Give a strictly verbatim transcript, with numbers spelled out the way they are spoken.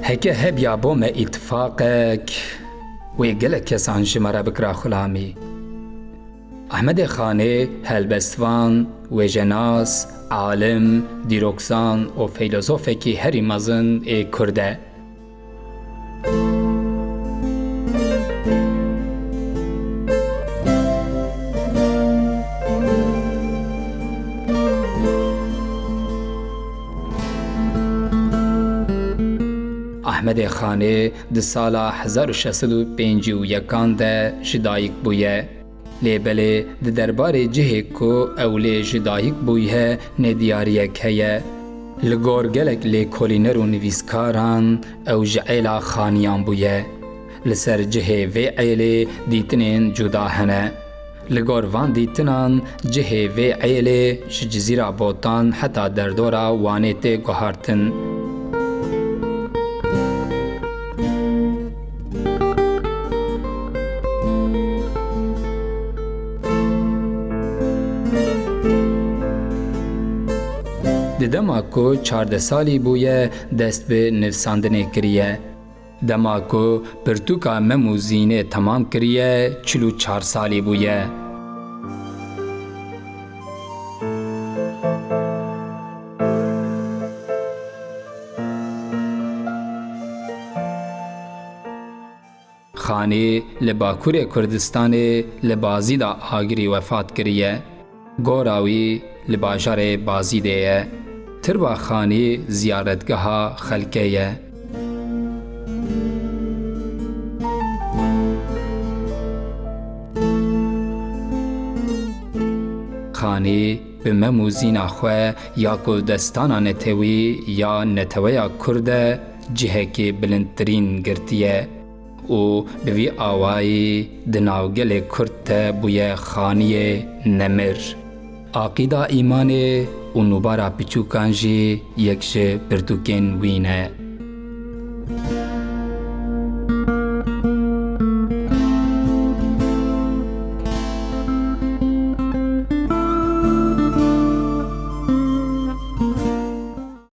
Heke hebya bo me îtifaqek, wê gelek kesan ji me re bikira xulamî. Ehmedê Xanê helbestvan, wêjenas, alim, dîrokzan û feylozofekî herî mezin ê Kurd e. Ehmedê Xanê di sala hezar û şeş sed û pêncî û yekan de ji dayik bûye. Lê belê di derbarê cihê ku ew lê ji dayik bûye, nediyariyek heye. Li gor gelek lêkolîner û nivîskaran ew ji êla Xaniyan bûye. Li ser cihê vê êlê dîtinên cuda hene. Li gor van dîtinan cihê vê êlê ji Cizîra Botan heta derdora Wanê tê guhartin. Di dema ku çardeh salî bûye, dest bi nivsandinê kiriye. Dema ku pirtûka Mem û Zînê temam kiriye, çil û çar salî bûye. Xanî li Bakurê Kurdistanê li Bazîda Agirî wefat kiriye. Gora wî li bajarê Bazîdê ye. Tirba Xanî ziyaretgeha xelkê ye. Xanî bi Mem û Zîna xwe ya ku destana netewî ya neteweya Kurd e, cihekî bilindtirîn girtiye û bi vî awayî di nav gelê Kurd de bûye xaniyê nemir. Aqîda Îmanê û Nûbara Piçûkan jî yek ji pirtûkên wî ne.